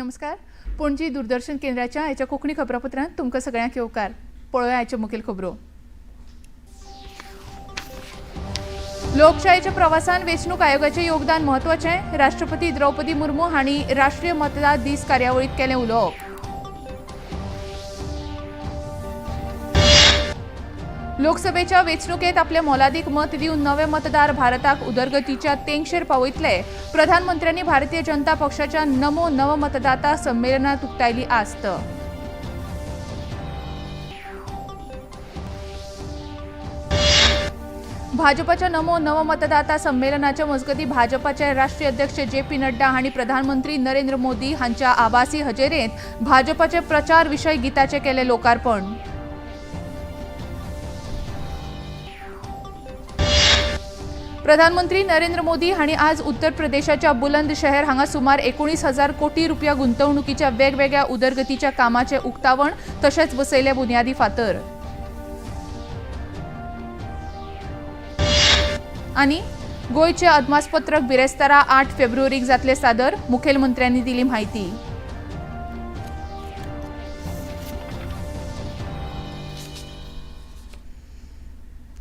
नमस्कार. पणजी दूरदर्शन केंद्राच्या आयच्या कोंकणी खबरापत्रांत तुमकां सगळ्यांक येवकार. पळोवया आयच्यो मुखेल खबरो. लोकशायेच्या प्रवासान वेंचणूक आयोगाचें योगदान म्हत्वाचें. राष्ट्रपती द्रौपदी मुर्मू हांणी राष्ट्रीय मतदार दीस कार्यावळींत केलें उलोवप. लोकसभेच्या वेंचणुकेत आपलें मोलादीक मत दिवन नवे मतदार भारताक उदरगतीच्या तेंगशेर पावयतले. प्रधानमंत्र्यांनी भारतीय जनता पक्षाच्या नमो नवमतदाता संमेलनात उक्तायली आस्त. भाजपाच्या नमो नवमतदाता संमेलनाच्या मजगती भाजपाचे राष्ट्रीय अध्यक्ष जे पी नड्डा हांणी प्रधानमंत्री नरेंद्र मोदी हांच्या आभासी हजेरेंत भाजपाचे प्रचार विशय गीताचें केलें लोकार्पण. प्रधानमंत्री नरेंद्र मोदी हांणी आज उत्तर प्रदेशाच्या बुलंदशहर हांगा सुमार 19,000 कोटी रुपया गुंतवणुकीच्या वेगवेगळ्या उदरगतीच्या कामाचें उक्तावण तशेंच बसयले बुन्यादी फातर. आनी गोंयचें अदमासपत्रक बिरेस्तारा 8 फेब्रुवारीक जातलें सादर. मुखेलमंत्र्यांनी दिली म्हायती.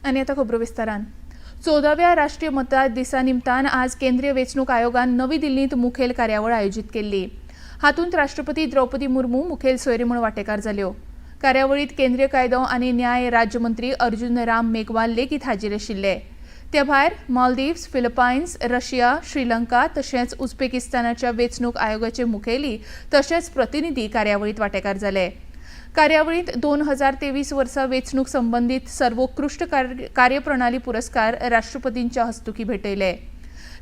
आनी आतां खबरो विस्तारान. 14व्या राष्ट्रीय मतदार दिसा निमतान आज केंद्रीय वेंचणूक आयोगान नवी दिल्लींत मुखेल कार्यावळ आयोजीत केल्ली. हातूंत राष्ट्रपती द्रौपदी मुर्मू मुखेल सोयरे म्हूण वांटेकार जाल्यो. कार्यावळींत केंद्रीय कायदो आनी न्याय राज्यमंत्री अर्जुन राम मेघवाल लेगीत हाजीर आशिल्ले. ते भायर मालदीव्स, फिलिपायन्स, रशिया, श्रीलंका तशेंच उझबेकिस्तानाच्या वेंचणूक आयोगाचे मुखेली तशेंच प्रतिनिधी कार्यावळींत वांटेकार जाले. कार्यावळींत 2023 वर्सा वेंचणूक संबंदीत सर्वोत्कृश्ट कार्यप्रणाली पुरस्कार राष्ट्रपतींच्या हस्तुकी भेटयले.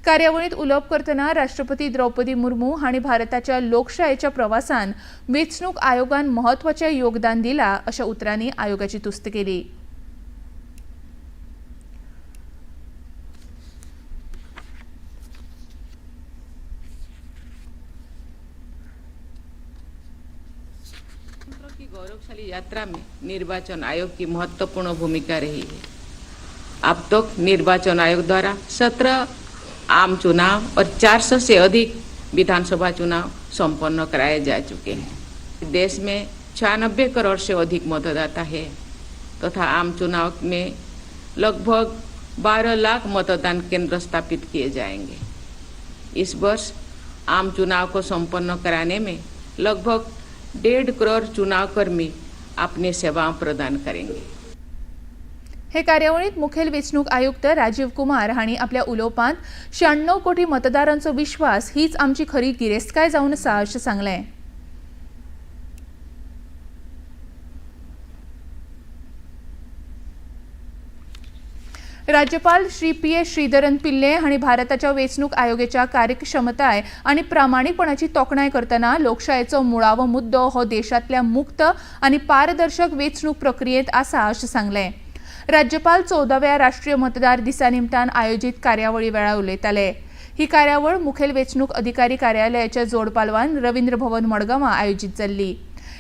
कार्यावळींत उलोवप करतना राष्ट्रपती द्रौपदी मुर्मू हांणी भारताच्या लोकशायेच्या प्रवासान वेंचणूक आयोगान म्हत्वाचें योगदान दिलां अशा उतरांनी आयोगाची तुस्त केली. की गौरवशाली यात्रा में निर्वाचन आयोग की महत्वपूर्ण भूमिका रही है. अब तक निर्वाचन आयोग द्वारा 17 आम चुनाव और 400 से अधिक विधानसभा चुनाव संपन्न कराए जा चुके हैं. देश में 96 करोड़ से अधिक मतदाता है तथा आम चुनाव में लगभग 12 लाख मतदान केंद्र स्थापित किए जाएंगे. इस वर्ष आम चुनाव को संपन्न कराने में लगभग 1.5 करोड़ चुनावकर्मी अपनी सेवाएं प्रदान करेंगे. हे कार्यावळींत मुखेल वेंचणूक आयुक्त राजीव कुमार हांणी आपल्या उलोवपांत 96 कोटी मतदारांचो विश्वास हीच आमची खरी गिरेस्तकाय जावन आसा अशें सांगलें. राज्यपाल श्री पी एस श्रीधरन पिल्ले हांणी भारताच्या वेंचणूक आयोगाच्या कार्यक्षमताय आनी प्रामाणीकपणाची तोखणाय करतना लोकशायेचो मुळावो मुद्दो हो देशांतल्या मुक्त आनी पारदर्शक वेंचणूक प्रक्रियेंत आसा अशें सांगलें. राज्यपाल 14व्या राष्ट्रीय मतदार दिसा निमतान आयोजीत कार्यावळी वेळार उलयताले. ही कार्यावळ मुखेल वेंचणूक अधिकारी कार्यालयाच्या जोडपालवान रवींद्र भवन मडगांवां आयोजीत जाल्ली.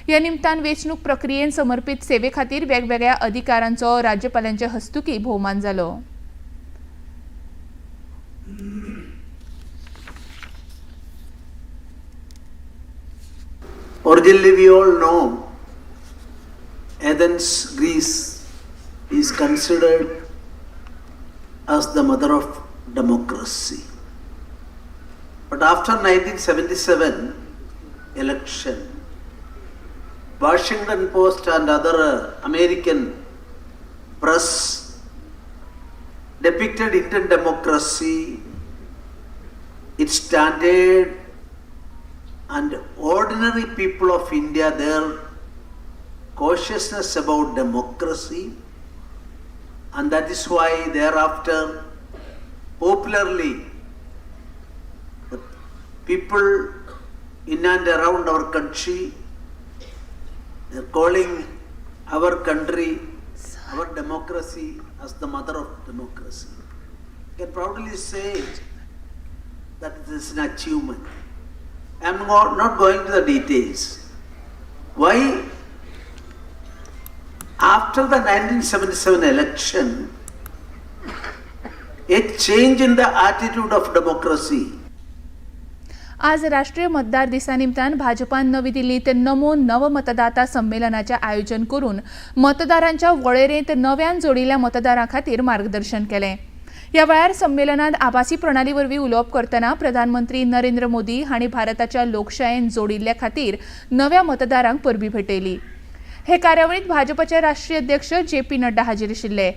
ह्या निमतान वेंचणूक प्रक्रियेन समर्पीत सेवे खातीर वेगवेगळ्या अधिकारांचो राज्यपालांचे हस्तुकी भोवमान जालो. Originally, we all know Athens, Greece is considered as the mother of democracy. But after 1977 election, Washington Post and other American press depicted Indian democracy, its standard, and ordinary people of India, their cautiousness about democracy, and that is why thereafter, popularly, the people in and around our country, they are calling our country, our democracy as the mother of democracy. I can proudly say that it is an achievement. I am not going to the details. Why after the 1977 election, a change in the attitude of democracy. आज राष्ट्रीय मतदार दिसा निमतान भाजपान नवी दिल्लीत नमो नवमतदाता संमेलनाचें आयोजन करून मतदारांच्या वळेरेंत नव्यान जोडिल्ल्या मतदारां खातीर मार्गदर्शन केलें. ह्या वेळार संमेलनात आभासी प्रणाली वरवीं उलोवप करतना प्रधानमंत्री नरेंद्र मोदी हांणी भारताच्या लोकशायेन जोडिल्ल्या खातीर नव्या मतदारांक परबी भेटयली. हे कार्यावळींत भाजपाचे राष्ट्रीय अध्यक्ष जे पी नड्डा हाजीर आशिल्ले.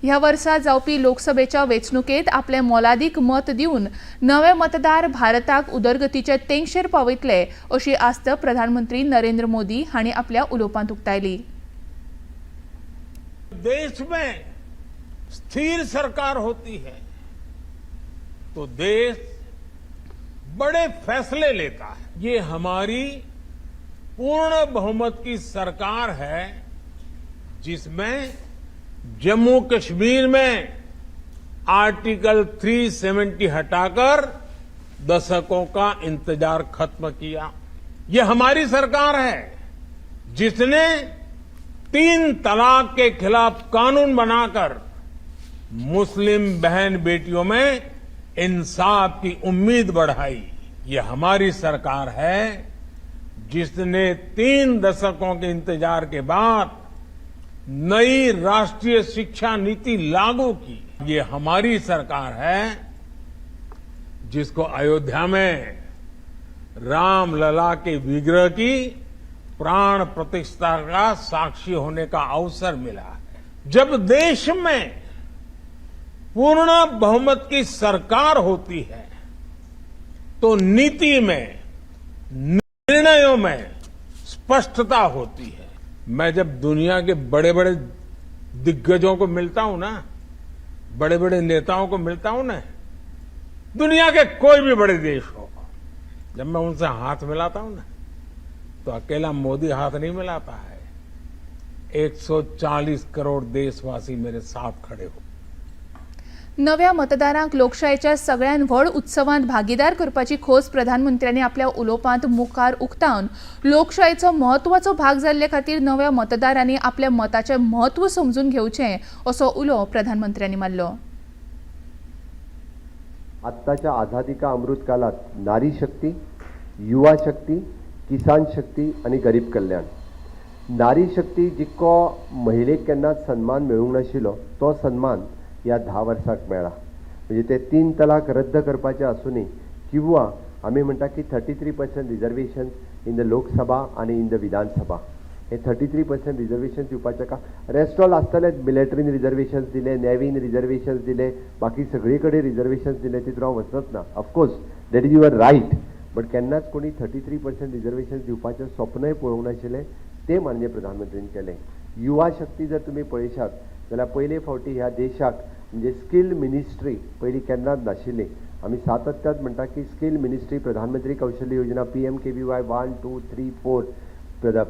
ह्या वर्सा जावपी लोकसभेच्या वेंचणुकेंत आपलें मोलादीक मत दिवन नवे मतदार भारताक उदरगतीचे तेंगशेर पावयतले अशी आस्त प्रधानमंत्री नरेंद्र मोदी हांणी आपल्या उलोवपांत उक्तायली. देश में स्थिर सरकार होती है तो देश बड़े फैसले लेता है. ये हमारी पूर्ण बहुमत की सरकार है, जिसमें जम्मू कश्मीर में आर्टिकल 370 हटाकर दशकों का इंतजार खत्म किया. ये हमारी सरकार है जिसने 3 तलाक के खिलाफ कानून बनाकर मुस्लिम बहन बेटियों में इंसाफ की उम्मीद बढ़ाई. ये हमारी सरकार है जिसने 3 दशकों के इंतजार के बाद नई राष्ट्रीय शिक्षा नीति लागू की. ये हमारी सरकार है जिसको अयोध्या में रामलला के विग्रह की प्राण प्रतिष्ठा का साक्षी होने का अवसर मिला है. जब देश में पूर्ण बहुमत की सरकार होती है तो नीति में, निर्णयों में स्पष्टता होती है. मैं जब दुनिया के बड़े-बड़े दिग्गजों को मिलता हूं ना, बड़े-बड़े नेताओं को मिलता हूं ना, दुनिया के कोई भी बड़े देश हो, जब मैं उनसे हाथ मिलाता हूं ना, तो अकेला मोदी हाथ नहीं मिलाता है. 140 करोड़ देशवासी मेरे साथ खड़े हो. नव्या मतदारांक लोकशायेच्या सगळ्यान व्हड उत्सवांत भागीदार करपाची खोस प्रधानमंत्र्यांनी आपल्या उलोवपांत मुखार उक्तावन लोकशायेचो म्हत्वाचो भाग जाल्ले खातीर नव्या मतदारांनी आपल्या मताचें म्हत्व समजून घेवचें असो उलो प्रधानमंत्र्यांनी मारलो. आत्ताच्या आझादी का अमृत काळात नारी शक्ती, युवा शक्ती, किसान शक्ती आनी गरीब कल्याण. नारी शक्ती जितको महिलेक केन्नाच सन्मान मेळूंक नाशिल्लो तो सन्मान ह्या 10 वर्साक मेळ्ळा. म्हणजे ते 3 तलाक रद्द करपाचे आसूनी किंवा आमी म्हणटा की 33% reservation in the Lok Sabha आनी इन the विधानसभा, हे 33% रिजर्वेशन दिवपाचें का रेस्ट ऑल आसतलेच. मिलिटरीन रिजर्वेशन्स दिले, नेवीन रिजर्वेशन्स दिले, बाकी सगळी कडेन रिजर्वेशन्स दिले, तितून हांव वचत ना. Of course that is your right, but केन्नाच कोणी 33% रिजर्वेशन दिवपाचें स्वप्नय पळोवंक नाशिल्लें, तें माननीय प्रधानमंत्रीन केलें. युवा शक्ती जर तुमी पळयशात जाल्यार पयले फावटी ह्या देशाक म्हणजे स्कील मिनिस्ट्री पयलीं केन्नाच नाशिल्ली. आमी सातत्यान म्हणटा की स्कील मिनिस्ट्री, प्रधानमंत्री कौशल्य योजना, PMKVY 1, 2, 3, 4,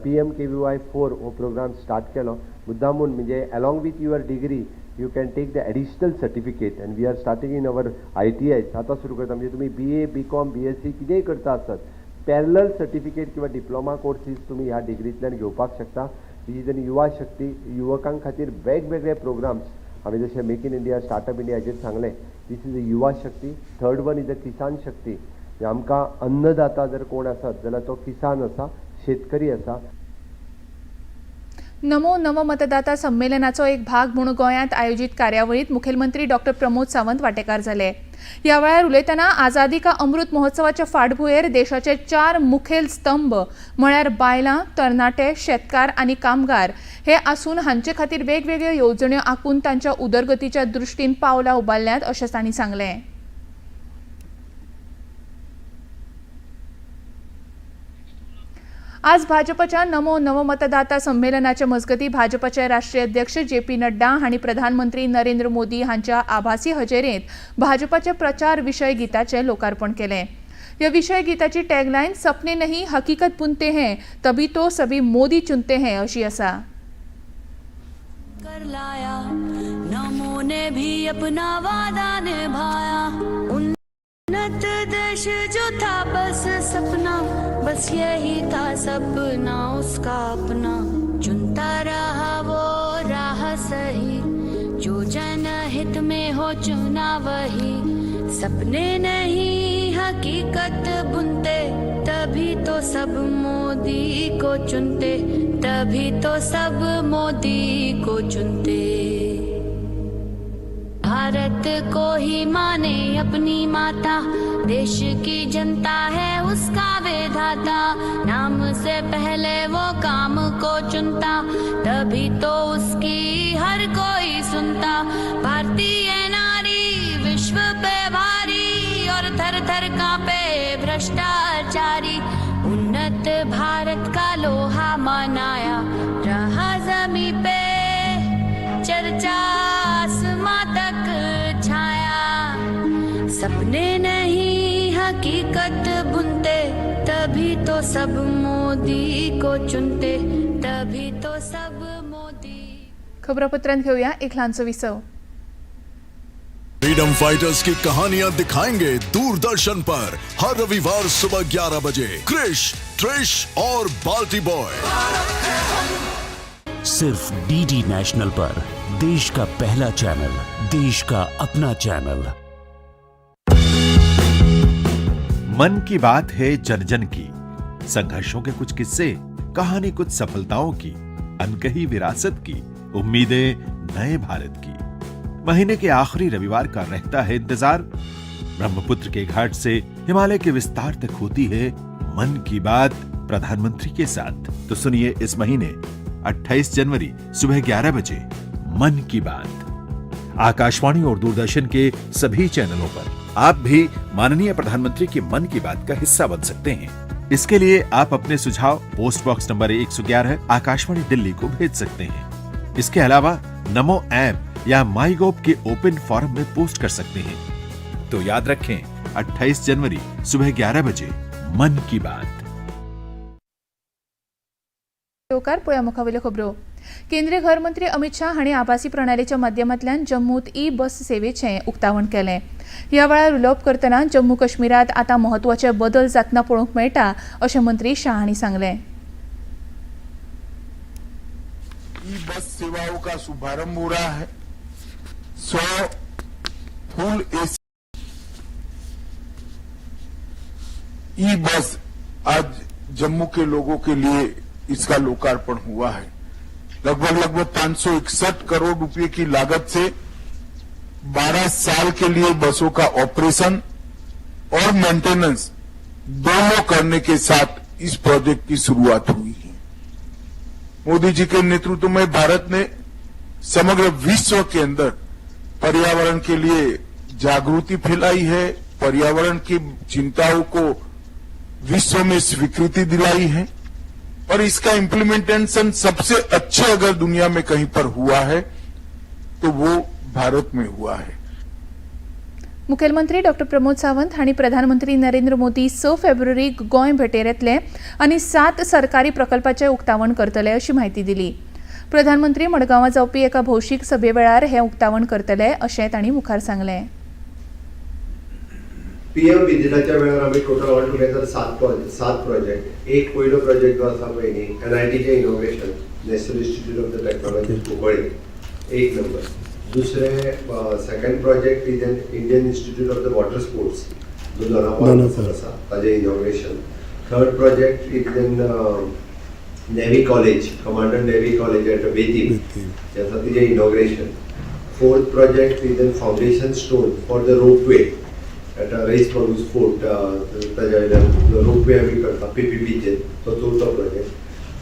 PMKVY 4 हो प्रोग्राम स्टार्ट केलो मुद्दामून. म्हणजे along with your degree you can take the additional certificate, and we are starting in our ITI. आतां सुरू करता. म्हणजे तुमी BA, BCom, BSc कितेंय करता आसत, पॅरलल सर्टिफिकेट किंवा डिप्लोमा कोर्सीस तुमी ह्या डिग्रींतल्यान घेवपाक शकता. ही जर युवा शक्ती, युवकां खातीर वेगवेगळे प्रोग्राम्स आमी जशे make in India, startup India हाजेर सांगलें, this is a Yuva Shakti. Third one is a Kisan Shakti. आमकां अन्नदाता जर कोण आसत जाल्यार तो किसान आसा, शेतकरी आसा. नमो नवमतदाता संमेलनाचो एक भाग म्हूण गोंयांत आयोजीत कार्यावळींत मुखेलमंत्री डॉक्टर प्रमोद सावंत वांटेकार जाले. ह्या वेळार उलयतना आझादी का अमृत महोत्सवाच्या फाटभुंयेर देशाचे 4 मुखेल स्तंभ म्हळ्यार बायलां, तरणाटे, शेतकार आनी कामगार हे आसून हांचे खातीर वेगवेगळ्यो येवजण्यो आंखून तांच्या उदरगतीच्या दृश्टीन पावलां उबारल्यांत अशें तांणी सांगलें. आज भाजपच्या नमो नवमतदाता संमेलनाच्या मजगती भाजपचे राष्ट्रीय अध्यक्ष जे पी नड्डा हांणी प्रधानमंत्री नरेंद्र मोदी हांच्या आभासी हजेरेंत भाजपाचे प्रचार विशय गीताचें लोकार्पण केलें. ह्या विशय गीताची टॅगलायन सपने नहीं हकीकत बुनते हैं तभी तो सभी मोदी चुनते हैं अशी आसा. कर लाया नमो ने भी अपना वादा निभाया, उन्नत देश जो था बस सपना, बस यही था सपना उसका अपना, चुनता रहा वो राह सही जो जन जनहित में हो चुना वही, सपने नहीं हकीकत बुनते, तभी तो सब मोदी को चुनते, तभी तो सब मोदी को चुनते। भारत को ही माने अपनी माता, देश की जनता है उसका विधाता, नाम से पहले वो काम को चुनता, तभी तो उसकी हर कोई सुनता। भारतीय नारी विश्व पे भारी, और थर थर कांपे भ्रष्टाचारी। उन्नत भारत का लोहा मनाया, रहा जमी पे चर्चा आसमां तक छाया। सपने नहीं हकीकत बुनते, तभी तो सब मोदी को चुनते, तभी तो सब मोदी। खबरापत्रांत घेवया एक ल्हानसो विसव। फ्रीडम फाइटर्स की कहानियां दिखाएंगे दूरदर्शन पर हर रविवार सुबह 11 बजे क्रिश, ट्रिश और बाल्टी बॉय। सिर्फ डीडी नेशनल पर, देश का पहला चैनल, देश का अपना चैनल। मन की बात है जन जन की, संघर्षों के कुछ किस्से, कहानी कुछ सफलताओं की, अनकही विरासत की, उम्मीदें नए भारत की। महीने के आखिरी रविवार का रहता है इंतजार। ब्रह्मपुत्र के घाट से हिमालय के विस्तार तक होती है मन की बात प्रधानमंत्री के साथ। तो सुनिए इस महीने 28 जनवरी सुबह 11 बजे मन की बात, आकाशवाणी और दूरदर्शन के सभी चैनलों पर। आप भी माननीय प्रधानमंत्री की मन की बात का हिस्सा बन सकते हैं। इसके लिए आप अपने सुझाव post box number 111, Akashvani Delhi को भेज सकते हैं। इसके अलावा नमो ऐप या माई गोव के ओपन फोरम में पोस्ट कर सकते हैं। तो याद रखें, 28 जनवरी सुबह 11 बजे मन की बात। येवकार। पळया मुखावयल्यो खबरो। केंद्रीय घर मंत्री अमित शाह हांणी आभासी प्रणालीच्या माध्यमांतल्यान जम्मूत ई बस सेवेचें उक्तावण केलें। ह्या वेळार उलोवप करतना जम्मू काश्मीरात आतां म्हत्वाचे बदल जातना पळोवंक मेळटा अशें मंत्री शाह हांणी सांगलें। ई बस सेवाओं का शुभारंभ हो रहा है। 100 फुल एसी ई बस आज जम्मू के लोगों के लिए इसका लोकार्पण हुआ है। लगभग लगभग 561 करोड़ रुपए की लागत से 12 साल के लिए बसों का ऑपरेशन और मेंटेनेंस दोनों करने के साथ इस प्रोजेक्ट की शुरुआत हुई है। मोदी जी के नेतृत्व में भारत ने समग्र विश्व के अंदर पर्यावरण के लिए जागृति फैलाई है, पर्यावरण की चिंताओं को विश्व में स्वीकृति दिलाई है और इसका इम्प्लीमेंटेशन सबसे अच्छे अगर दुनिया में कहीं पर हुआ है तो वो भारत में हुआ है। मुखेलमंत्री डॉक्टर प्रमोद सावंत हांणी प्रधानमंत्री नरेंद्र मोदी 6 फेब्रुवारीक गोंय भेटेर येतले आनी सात सरकारी प्रकल्पाचें उक्तावण करतले अशी म्हायती दिली। प्रधानमंत्री मडगांवां जावपी एका भौशीक सभे वेळार हें उक्तावण करतले अशें तांणी मुखार सांगलें। पीएम विजिटाच्या वेळार आमी टोटल ऑल टुगेदर सात प्रोजेक्ट। एक पयलो प्रोजेक्ट जो आसा पळय न्ही, एनआयटीचें inauguration, National Institute of the Technology, Cuncolim, एक नंबर। दुसरें, second project is an Indian Institute of the Water Sports जो दोनापावल आसा ताजें inauguration. Third project is an Navy College, Commandant Navy College at Betim जे आसा तिजें inauguration. Fourth project is an foundation stone for the ropeway at Reis Magos Fort. ताज्या वयल्यान ropeway आमी करता पीपीपीचेर, तो चवथो प्रोजेक्ट।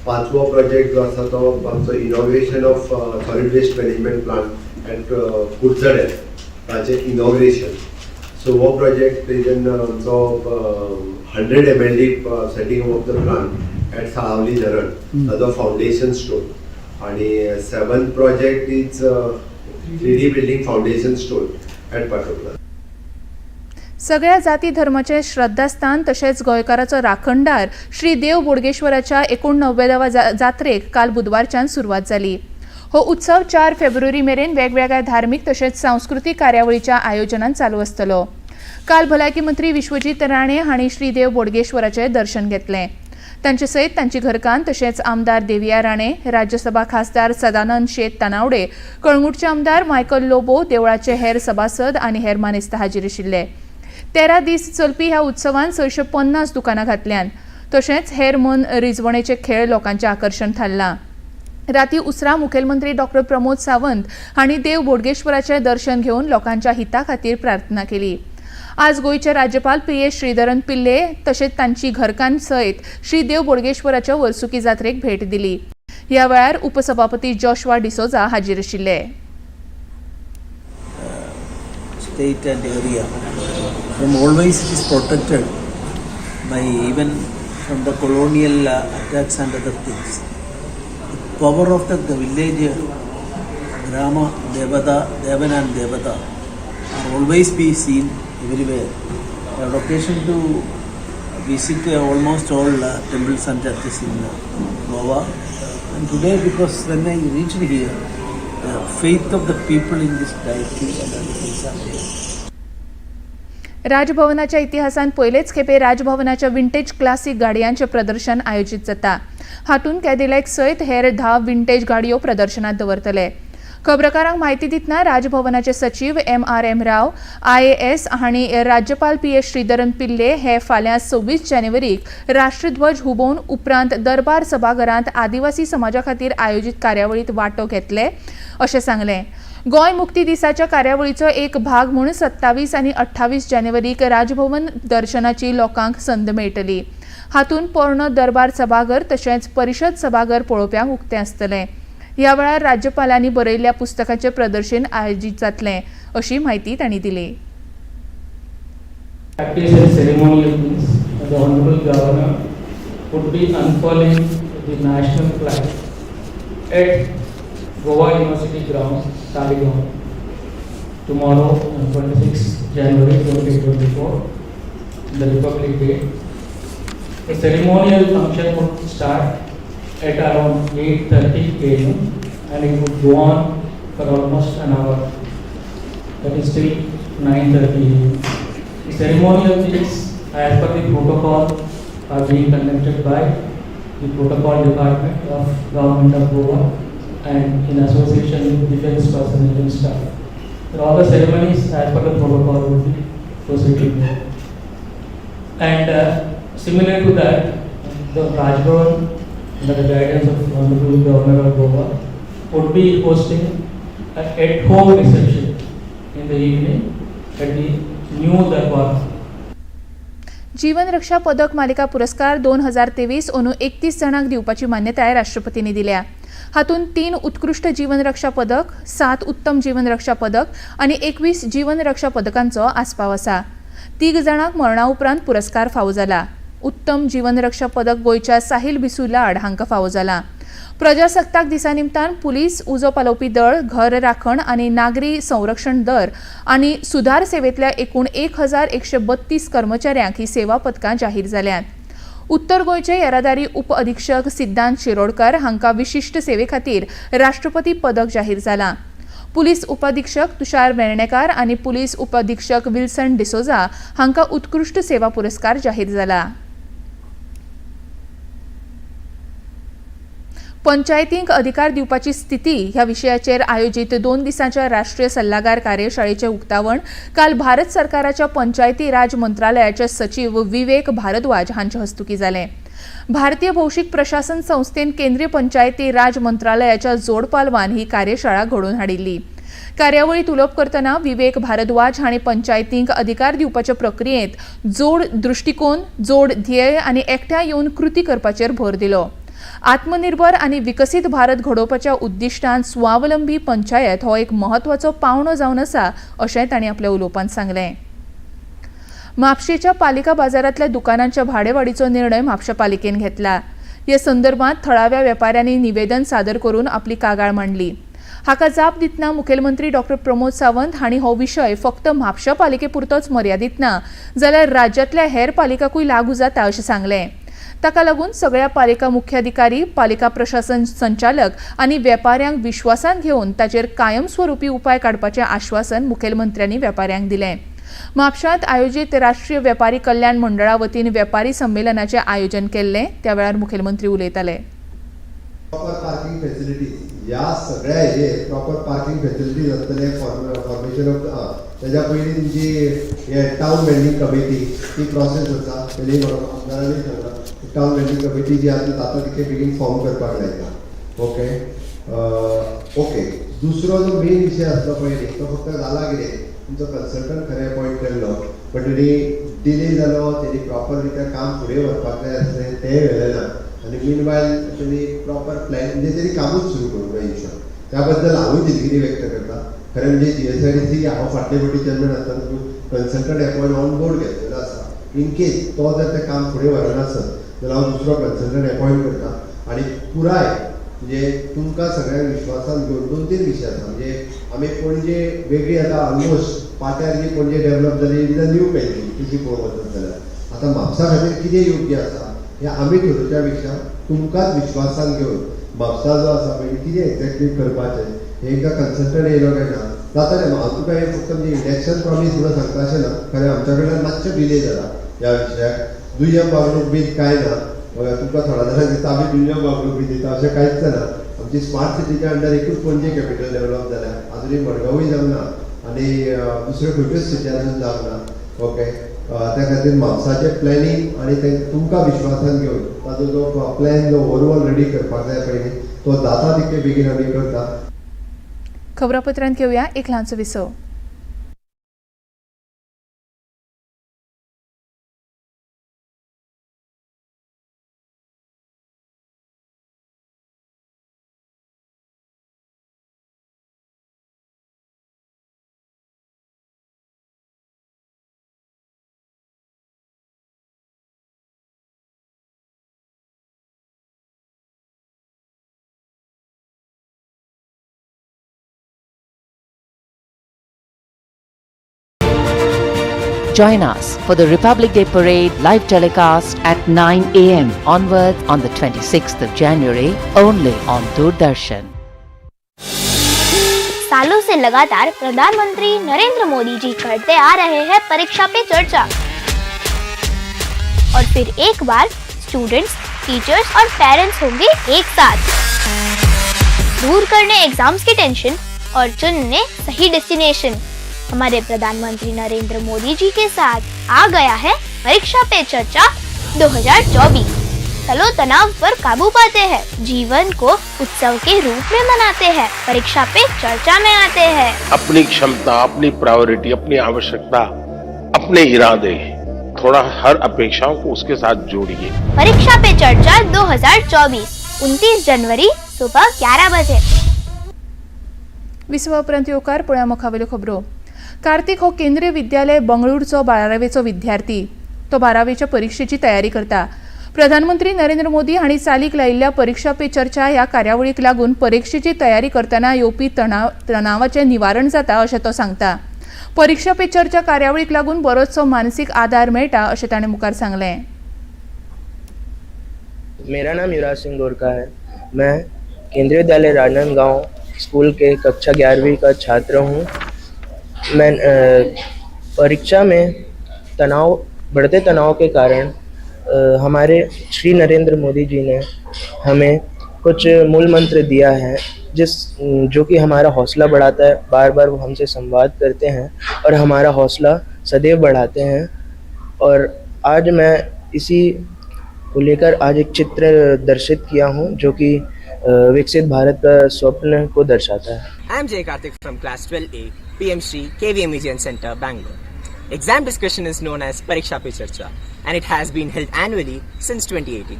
पांचवो प्रोजेक्ट जो आसा तो आमचो inauguration of solid waste management plant at Curchorem ताचें इनॉग्रेशन। सो हो प्रोजेक्ट is an आमचो 100 MLD setting of the plant at Salaulim धरण ताजो फावंडेशन स्टोन आणि seven project is 3D building foundation stone at Fatorda. सगळ्या जाती धर्माचे श्रद्धास्थान तशेंच गोंयकाराचो राखणदार श्री देव बोडगेश्वराच्या 89व्या जात्रेक काल बुधवारच्यान सुरवात जाली। हो उत्सव 4 फेब्रुवारी मेरेन वेगवेगळ्या धार्मीक तशेंच सांस्कृतीक कार्यावळीच्या आयोजनान चालू आसतलो। काल भलायकी मंत्री विश्वजीत राणे हांणी श्री देव बोडगेश्वराचें दर्शन घेतलें। तांचे सयत तांची घरकान्न तशेंच आमदार देविया राणे, राज्यसभा खासदार सदानंद शेत तानावडे, कळंगूटचे आमदार मायकल लोबो, देवळाचे हेर सभासद आनी हेर मानेस्त हाजीर आशिल्ले. 13 दीस चलपी ह्या उत्सवान 650 दुकानां घातल्यान. तशेंच हेर मन रिजवणेचे खेळ लोकांचें आकर्शण थारलां. राती उसरां मुखेलमंत्री डॉक्टर प्रमोद सावंत हांणी देव बोडगेश्वराचें दर्शन घेवन लोकांच्या हिता खातीर प्रार्थना केली. आज गोंयचे राज्यपाल पी एस श्रीधरन पिल्ले तशेंच तांची घरकान्न सयत श्री देव बोडगेश्वराच्या वर्सुकी जात्रेक भेट दिली. ह्या वेळार उपसभापती जॉशवा डिसोजा हाजीर आशिल्ले. State and area. From always it is protected by even from the colonial attacks and other things. The power of the village Grama Devata, Devan and Devata are always be seen everywhere. I had occasion to visit almost all temples and churches in Goa. And today, because when I reached here, the faith of the people in this deity and other things are there. राजभवनाच्या इतिहासात पयलेच खेपे राजभवनाच्या vintage classic गाडयांचें प्रदर्शन आयोजीत जाता. हातूंत कॅदिलॅक सयत हेर 10 vintage गाडयो प्रदर्शनात दवरतले. खबरकारांक म्हायती दितना राजभवनाचे सचीव एम.आर.एम. राव, आयएएस हांणी राज्यपाल पी.एस. श्रीधरन पिल्ले हे फाल्यां 26 जानेवारीक राष्ट्रध्वज हुबोवन उपरांत दरबार सभाघरांत आदिवासी समाजा खातीर आयोजीत कार्यावळीत वांटो घेतले अशें सांगलें. गोंय मुक्ती दिसाच्या कार्यावळीचो एक भाग म्हूण 27 आनी 28 जानेवारीक राजभवन दर्शनाची लोकांक संद मेळटली. हातूंत पोरणो दरबार सभाघर तशेंच परिशद सभाघर पळोवप्यांक उक्तें आसतलें. ह्या वेळार राज्यपालांनी बरयल्ल्या पुस्तकाचें प्रदर्शन आयोजीत जातलें अशी म्हायती तांणी दिली. Practice and ceremonial things, the Honorable Governor would be unfurling the national flag at Goa University grounds, Taleigao, tomorrow on 26 January 2024, the Republic Day. The ceremonial function would start at around 8:30 a.m. and it would go on for almost an hour. That is till 9:30 a.m. The ceremonial things, as per the protocol, are being conducted by the protocol department of Government of Goa and in association with defense personnel and staff. So all the ceremonies as per the protocol would be proceeding there. And similar to that, the Raj Bhavan, under the guidance of Honorable Governor of Goa, would be hosting an at-home reception in the evening at the new Darbar. जीवन रक्षा पदक मालिका पुरस्कार 2023 अंदू 31 जाणांक दिवपाची मान्यताय राष्ट्रपतींनी दिल्या. हातूंत तीन उत्कृश्ट जीवन रक्षा पदक, सात उत्तम जीवन रक्षा पदक आनी 21 जीवन रक्षा पदकांचो आस्पाव आसा. तीग जाणांक मरणा उपरांत पुरस्कार फावो जाला. उत्तम जीवन रक्षा पदक गोंयच्या साहिल बिसू लाड हांकां फावो जाला. प्रजासत्ताक दिसा निमतान पुलीस, उजो पालोवपी दळ, घर राखण आनी नागरी संरक्षण दळ आनी सुधार सेवेंतल्या एकूण 1132 कर्मचाऱ्यांक ही सेवा पदकां जाहीर जाल्यांत. उत्तर गोंयचे येरादारी उप अधिक्षक सिद्धांत शिरोडकर हांकां विशिश्ट सेवे खातीर राष्ट्रपती पदक जाहीर जालां. पुलीस उपअधिक्षक तुषार वेर्णेकार आनी पुलीस उपअधिक्षक विल्सन डिसोजा हांकां उत्कृश्ट सेवा पुरस्कार जाहीर जाला. पंचायतींक अधिकार दिवपाची स्थिती ह्या विशयाचेर आयोजीत 2 दिसांच्या राष्ट्रीय सल्लागार कार्यशाळेचें उक्तावण काल भारत सरकाराच्या पंचायती राज मंत्रालयाचे सचीव विवेक भारद्वाज हांचे हस्तुकीं जालें. भारतीय भौशीक प्रशासन संस्थेन केंद्रीय पंचायती राज मंत्रालयाच्या जोडपालवान ही कार्यशाळा घडोवन हाडिल्ली. कार्यावळीत उलोवप करतना विवेक भारद्वाज हांणी पंचायतींक अधिकार दिवपाचे प्रक्रियेंत जोड दृश्टिकोन, जोड ध्येय आनी एकठांय येवन कृती करपाचेर भर दिलो. आत्मनिर्भर आनी विकसीत भारत घडोवपाच्या उद्दिश्टान स्वावलंबी पंचायत हो एक म्हत्वाचो पावंडो जावन आसा अशें तांणी आपल्या उलोवपांत सांगलें. म्हापशेच्या पालिका बाजारांतल्या दुकानांच्या भाडेवाडीचो निर्णय म्हापशा पालिकेन घेतला. हे संदर्भात थळाव्या वेपाऱ्यांनी निवेदन सादर करून आपली कागाळ मांडली. हाका जाप दितना मुखेलमंत्री डॉक्टर प्रमोद सावंत हांणी हो विशय फक्त म्हापशा पालिके पुरतोच मर्यादीत ना जाल्यार राज्यांतल्या हेर पालिकांकूय लागू जाता अशें सांगलें. ताका लागून सगळ्या पालिका मुख्याधिकारी, पालिका प्रशासन संचालक आनी वेपाऱ्यांक विश्वासांत घेवन ताचेर कायमस्वरुपी उपाय काडपाचें आश्वासन मुखेलमंत्र्यांनी वेपाऱ्यांक दिलें. म्हापशांत आयोजीत राष्ट्रीय वेपारी कल्याण मंडळा वतीन वेपारी संमेलनाचें आयोजन केल्लें. त्या वेळार मुखेलमंत्री उलयताले. प्रॉपर पार्किंग फॅसिलिटीज ह्या सगळ्या हेजेर प्रॉपर पार्किंग फॅसिलिटीज आसतले. फॉर्मेशन ऑफ तेज्या पयलीं तुमची हे टावन वेंडींग कमिटी ती प्रोसेस आसा. तेणी आमदारांनी सांगलां, टावन वेंडींग कमिटी जी आसा ती जाता तितके बेगीन फॉर्म करपाक लायता. ओके ओके दुसरो जो मेन विशय आसलो पळय न्ही, तो फक्त जाला कितें, तुमचो कन्सल्टंट खरें अपॉयंट केल्लो, बट तेणी डिले जालो. तेणी प्रॉपर रित्या काम फुडें व्हरपाक जाय आसलें, तेंय व्हेलें ना आनी मीन वायल तेणी प्रॉपर प्लॅन म्हणजे तेणी कामूच सुरू करूंक ना. इन शॉर्ट, त्या बद्दल हांवूय दिलगिरी व्यक्त करता. खरें म्हणजे जीएसआयडीसी हांव फाटले फावटी चेअरमॅन आसतना कन्सल्टंट अपॉयंट ऑन बोर्ड घेतलेलो आसा. इन केस तो जर तें काम फुडें व्हरना आसत जाल्यार हांव दुसरो कन्सल्टंट अपॉयंट करता आनी पुराय म्हणजे तुमकां सगळ्यांक विश्वासान घेवन दोन तीन विशय आसा. म्हणजे आमी पणजे वेगळी आतां ऑलमोस्ट पाट्यार जी पणजे डेवलप जाली, it is a new Panaji. तशी पळोवंक वचत जाल्यार आतां म्हापसा खातीर कितें योग्य आसा हें आमी ठरोवच्या पेक्षा तुमकांच विश्वासान घेवन म्हापसा जो आसा पळय कितें एक्झॅक्टली करपाचें हें एकदां कन्सल्टंट येयलो काय ना जातलें. हांव तुका हें फक्त म्हणजे इलेक्शन प्रॉमीस म्हणून सांगता अशें ना. खरें आमच्या कडल्यान मातशें डिले जाला ह्या विशयाक. दुय्यम वागणूक बीन कांय ना. तुमकां थोड्या जाणांक दिसता आमी दुय्यम वागणूक बी दिता, अशें कांयच ना. आमची स्मार्ट सिटीच्या अंडर एकूच पणजे कॅपिटल डेवलप जाल्या, आजुनूय मडगांवूय जावंक ना आनी दुसऱ्यो खंयच्योच सिटी अजून जावंक ना. ओके, त्या खातीर म्हापसाचें प्लॅनिंग आनी ते तुमकां विश्वासान घेवन ताजो जो प्लॅन जो ओवरऑल रेडी करपाक जाय पळय न्ही, तो जाता तितके बेगीन आमी करता. खबरापत्रांत घेवया एक ल्हानसो विसव. Join us for the Republic Day Parade live telecast at 9 a.m. onwards on the 26th of January, only on Doordarshan. सालों से लगातार प्रधानमंत्री नरेंद्र मोदी जी करते आ रहे हैं परीक्षा पे चर्चा और फिर एक बार स्टूडेंट्स, टीचर्स और पेरेंट्स होंगे एक साथ, दूर करने एग्जाम्स की टेंशन और चुनने सही डेस्टिनेशन। हमारे प्रधानमंत्री नरेंद्र मोदी जी के साथ आ गया है परीक्षा पे चर्चा 2024। चलो तनाव पर काबू पाते हैं, जीवन को उत्सव के रूप में मनाते हैं, परीक्षा पे चर्चा में आते हैं। अपनी क्षमता, अपनी प्रायोरिटी, अपनी आवश्यकता, अपने इरादे, थोड़ा हर अपेक्षाओं को उसके साथ जोड़िए। परीक्षा पे चर्चा 2024, 29 जनवरी सुबह 11 बजे। विसवा उपरांत येवकार. पळया मुखावेल्यो खबरो. कार्तिक हो केंद्रीय विद्यालय बंगळूरचो 12वेचो विद्यार्थी. तो 12वेच्या परिक्षेची तयारी करता. प्रधानमंत्री नरेंद्र मोदी हांणी चालीक लायिल्ल्या परीक्षा पे चर्चा ह्या कार्यावळीक लागून परिक्षेची तयारी करतना येवपी तणावाचें निवारण जाता अशें तो सांगता. परीक्षा पे चर्चा कार्यावळीक लागून बरोचसो मानसीक आदार मेळटा अशें ताणें मुखार सांगलें. मेरा नाम युवराज सिंह गोरखा है. मैं केंद्रीय विद्यालय राजनांदगांव स्कूल के कक्षा 11वीं का छात्र हूँ. मैं परीक्षा में तनाव, बढ़ते तनाव के कारण हमारे श्री नरेंद्र मोदी जी ने हमें कुछ मूल मंत्र दिया है, जिस जो कि हमारा हौसला बढ़ाता है। बार बार वो हमसे संवाद करते हैं और हमारा हौसला सदैव बढ़ाते हैं। और आज मैं इसी को लेकर आज एक चित्र दर्शित किया हूँ, जो कि विकसित भारत का स्वप्न को दर्शाता है। I am Jay Karthik from class 12A, PM Shri KVM Vijayan Center, Bangalore. Exam discussion is known as Pariksha Pe Charcha and it has been held annually since 2018.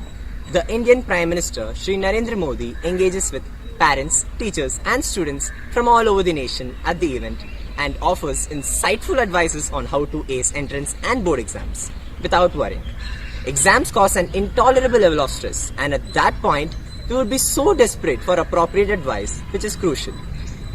The Indian Prime Minister Shri Narendra Modi engages with parents, teachers and students from all over the nation at the event and offers insightful advices on how to ace entrance and board exams without worrying. Exams cause an intolerable level of stress, and at that point we would be so desperate for appropriate advice, which is crucial.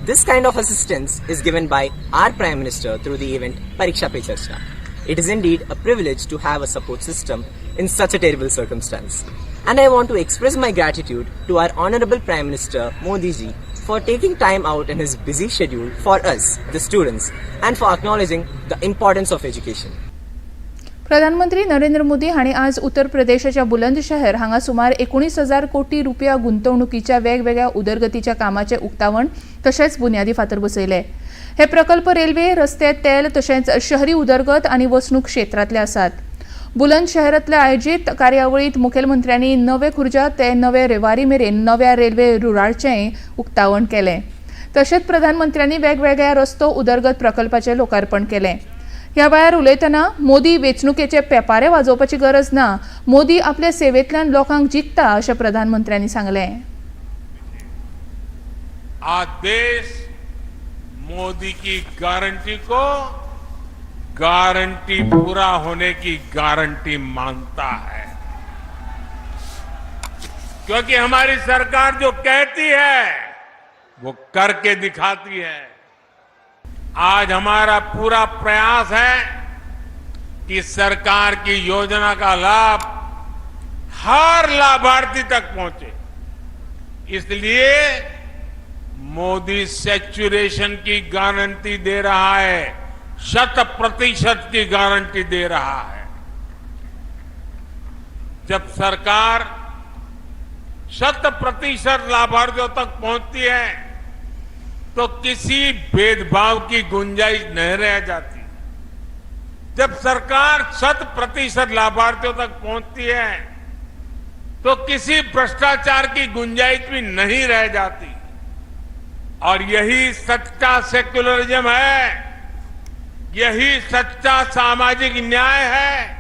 This kind of assistance is given by our Prime Minister through the event Pariksha Pe Charcha. It is indeed a privilege to have a support system in such a terrible circumstance. And I want to express my gratitude to our Honorable Prime Minister Modi ji for taking time out in his busy schedule for us, the students, and for acknowledging the importance of education. प्रधानमंत्री नरेंद्र मोदी हांणी आज उत्तर प्रदेशाच्या बुलंदशहर हांगा सुमार 19,000 कोटी रुपया गुंतवणुकीच्या वेगवेगळ्या उदरगतीच्या कामाचें उक्तावण तशेंच बुन्यादी फातर बसयले. हे प्रकल्प रेल्वे, रस्ते, तेल तशेंच शहरी उदरगत आनी वसणूक क्षेत्रांतले आसात. बुलंदशहरांतल्या आयोजीत कार्यावळींत मुखेलमंत्र्यांनी नवे खुर्जा ते नवे रेवारी मेरेन नव्या रेल्वे रुळाचेंय उक्तावण केलें. तशेंच प्रधानमंत्र्यांनी वेगवेगळ्या रस्तो उदरगत प्रकल्पाचें लोकार्पण केलें. ह्या वेळार उलयतना मोदी वेंचणुकेचे पेपारे वाजोवपाची गरज ना, मोदी आपल्या सेवेंतल्यान लोकांक जिखता अशें प्रधानमंत्र्यांनी सांगलें. आज देश मोदी की गारंटी को गारंटी पूरा होने की गारंटी मानता है, क्योंकि हमारी सरकार जो कहती है वो करके दिखाती है। आज हमारा पूरा प्रयास है कि सरकार की योजना का लाभ हर लाभार्थी तक पहुंचे, इसलिए मोदी सैचुरेशन की गारंटी दे रहा है, 100% की गारंटी दे रहा है। जब सरकार 100% लाभार्थियों तक पहुंचती है तो किसी भेदभाव की गुंजाइश नहीं रह जाती। जब सरकार 100% लाभार्थियों तक पहुंचती है तो किसी भ्रष्टाचार की गुंजाइश भी नहीं रह जाती। और यही सच्चा सेक्युलरिज्म है, यही सच्चा सामाजिक न्याय है।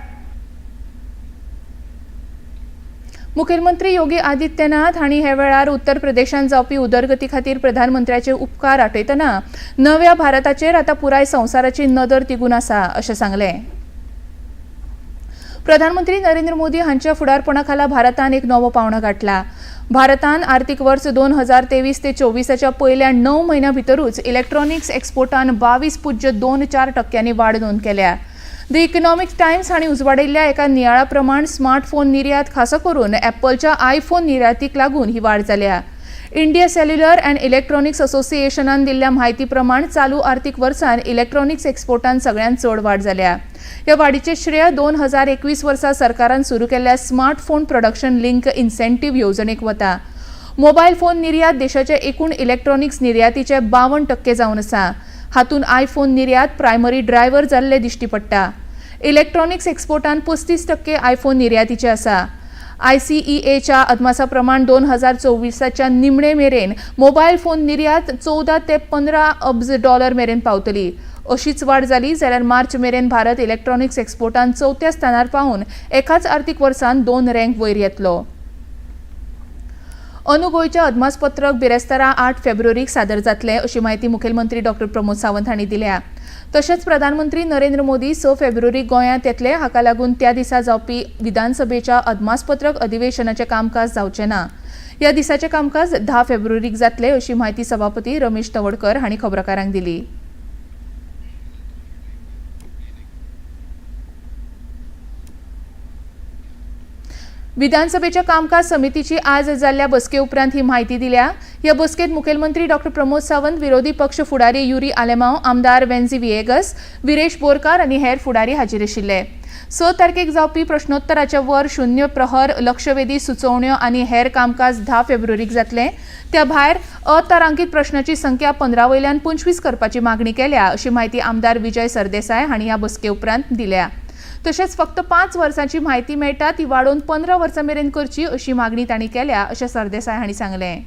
मुखेलमंत्री योगी आदित्यनाथ हांणी हे वेळार उत्तर प्रदेशांत जावपी उदरगती खातीर प्रधानमंत्र्याचे उपकार आठयतना नव्या भारताचेर आतां पुराय संवसाराची नदर तिगून आसा अशें सांगलें. प्रधानमंत्री नरेंद्र मोदी हांच्या फुडारपणा खाला भारतान एक नवो पावंडो गाठला. भारतान आर्थिक वर्स 2023 ते 24च्या पयल्या 9 म्हयन्यां भितरूच इलेक्ट्रॉनिक्स एक्सपोर्टान 22.24% वाड नोंद केल्या. The economic Times हांणी उजवाडिल्ल्या एका नियाळा प्रमाण स्मार्टफोन निर्यात खासा करून ॲपलच्या आयफोन निर्यातीक लागून ही वाड जाल्या. इंडिया सेल्युलर अँड इलेक्ट्रॉनिक्स असोसिएशनान दिल्ल्या म्हायती प्रमाण चालू आर्थिक वर्सान इलेक्ट्रॉनिक्स एक्सपोर्टान सगळ्यांत चड वाड जाल्या. ह्या वाडीचें श्रेय 2021 वर्सा सरकारान सुरू केल्ल्या स्मार्टफोन प्रोडक्शन लिंक इन्सेंटीव्ह येवजणेक वता. मोबायल फोन निर्यात देशाचे एकूण इलेक्ट्रॉनिक्स निर्यातीचे 52% जावन आसा. हातूंत आयफोन निर्यात प्रायमरी ड्रायव्हर जाल्ले दिश्टी पडटा. इलेक्ट्रॉनिक्स एक्सपोर्टान 35% आयफोन निर्यातीचे आसा. ICEAच्या अदमासा प्रमाण 2024च्या निमणे मेरेन मोबायल फोन निर्यात 14 ते 15 अब्ज डॉलर मेरेन पावतली. अशीच वाड जाली जाल्यार मार्च मेरेन भारत इलेक्ट्रॉनिक्स एक्सपोर्टान 4थ्या स्थानार पावून एकाच आर्थिक वर्सान 2 रँक वयर येतलो. अंदू गोंयचें अदमासपत्रक बिरेस्तारा 8 फेब्रुवारीक सादर जातलें अशी म्हायती मुखेलमंत्री डॉ प्रमोद सावंत हांणी दिल्या. तशेंच प्रधानमंत्री नरेंद्र मोदी 6 फेब्रुवारीक गोंयांत येतले, हाका लागून त्या दिसा जावपी विधानसभेच्या अदमासपत्रक अधिवेशनाचें कामकाज जावचें ना. ह्या दिसाचें कामकाज 10 फेब्रुवारीक जातलें अशी म्हायती सभापती रमेश तवडकर हांणी खबराकारांक दिली. विधानसभेच्या कामकाज समितीची आज जाल्ल्या बसके उपरांत ही म्हायती दिल्या. ह्या बसकेत मुखेलमंत्री डॉ प्रमोद सावंत, विरोधी पक्ष फुडारी युरी आलेमाव, आमदार वेन्झी विएगस, विरेश बोरकार आनी हेर फुडारी हाजीर आशिल्ले. 6 तारखेक जावपी प्रश्नोत्तराचे वर, शून्य प्रहर, लक्षवेधी सुचोवण्यो आनी हेर कामकाज 10 फेब्रुवारीक जातलें. त्या भायर अतारांकीत प्रश्नाची संख्या 15 वयल्यान 25 करपाची मागणी केल्या अशी म्हायती आमदार विजय सरदेसाय हांणी ह्या बसके उपरांत दिल्या. तशेंच फक्त 5 वर्सांची म्हायती मेळटा ती वाडोवन 15 वर्सां मेरेन करची अशी मागणी तांणी केल्या अशें सरदेसाय हांणी सांगलें.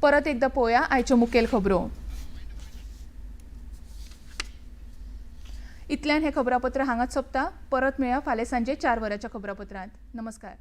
परत एकदा पळोवया आयच्यो मुखेल खबरो. इतल्यान हें खबरापत्र हांगाच सोंपता. परत मेळया फाल्यां सांजे 4 वरांच्या खबरापत्रांत. नमस्कार.